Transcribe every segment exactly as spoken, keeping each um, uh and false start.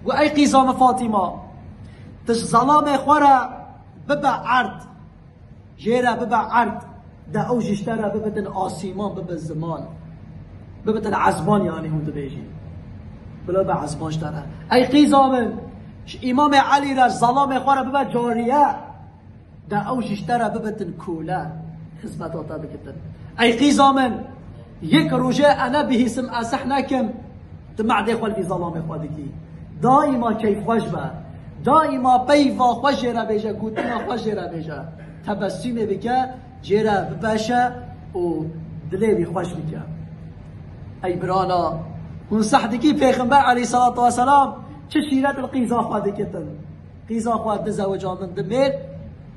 Û ey qîza min Fatîma, tu ji zelamê xwe re bibe erd, jê re bibe erd, de ew jî ji te re bibitin asîman, bibe ziman, bibitin ezban, yanî hûn dibêjin. Bila be ezban ji te re. Ey qîza min, ji Îmamê Elî re, ji zelamê xwe re bibe cariye. De ew jî ji te re bibitin kole, xizmeta te bikitin. Ey qîza min, yek rojê ene bihîsim, eseh nekim, tu mehdê xwe li vî zelamê xwe dikî. Daîma keyfxweş be. Daîma peyva xwe jê re bêje, gotina xwe jê re bêje. Tebessûmê bike, jê re bibeşe û dilê wî xweş bike. Ey birana, hûn seh dikî Pêxember aleyhisselatu vesselam çi şîret li qîza xwe dikitin. Qîza xwe du zewica min, du mêr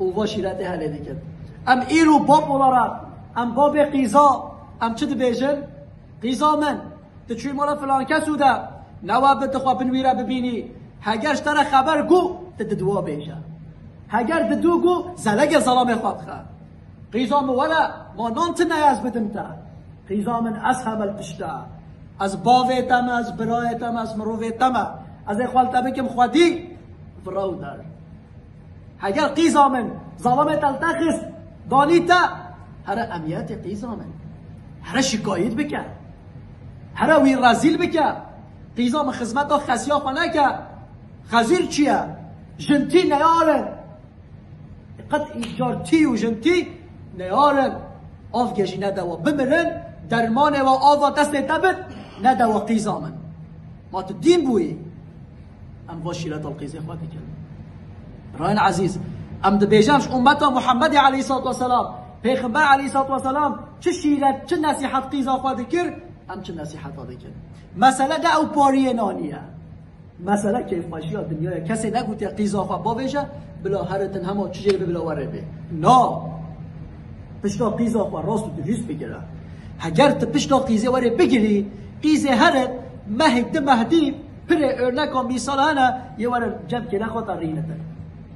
û va şîretê helê dikin. Em îro bab olarak, em babê qîza, em çi dibêjin? Qîza min, tu çûyî mala filan kes û de, newe bi tu xwe bin wî re bibînî. Heger ji te re xeber got, tu diduwa bêje. Heger didu got, zelege zelamê xwe bixe. Qîza min, wele ma nan tune ye ez bidim te. Qîza min, ez heme li pişt te. Ez bavê te me, ez birayê te me, ez mirovê te me. Ez ê xwe li te bikim xwedî, vira û der. Heger qîza min, zelamê te li te xist, danî te, here emiyetê qîza min. Here şikayet bike. Here wî rezîl bike. Qîza min, xizmeta xesiya xwe neke. Xezîr çi ye? Jintî neyar in. Qet îcar tî û jin tî neyar in. Av gejî nedewa bimirin, dermanê we ava destê te bit, nedewa qîza min. Ma tu dîn bûyî. Em va şîreta li qîzê xwe dikin. Birayên ezîz, em dibêjin ji ummeta Muhammedê aleyhissalatu vesselam, Pêxember aleyhissalatu vesselam çi şîret, çi nesîhet qîza xwe dikir, em çi nesîheta dikin. Mesele ne ew pariyê nanî ye. Mesele keyfxweşiya dinyaya. Kesê negotiye qîza xwe bavêje, bila heritin hema çi jê be bila were bê. Na. Pişta qîza xwe rast û dirîst bigire. Heger tu pişta qîzê were bigirî, qîzê herit, mehek di meh dî, pirê örneka mîsal hene, yê were cem kêle xwe te rînitin.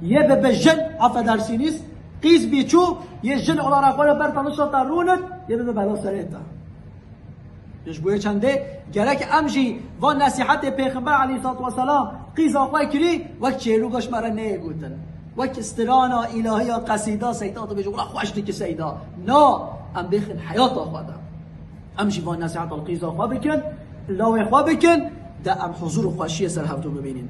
Yê bibe jin, affedersiniz, qîz bî çû, yê jin olarak xwe re ber tanişa te rûnit, yê bibe bela serê te. Ji bo yê çendê gerek em jî van nesîhetê Pêxember aleyhissalatu vesselam qîza xwe kirî, wek çêlûka ji me re neyê gotin. Wek strana îlahiya qesîda seyda dibêje, wela xweş dikî seyda. Na, em bêxin heyata xwe de. Em jî van nesîheta li qîza xwe bikin, lawê xwe bikin, de em huzur û xweşiyê ser hevdû bibînin.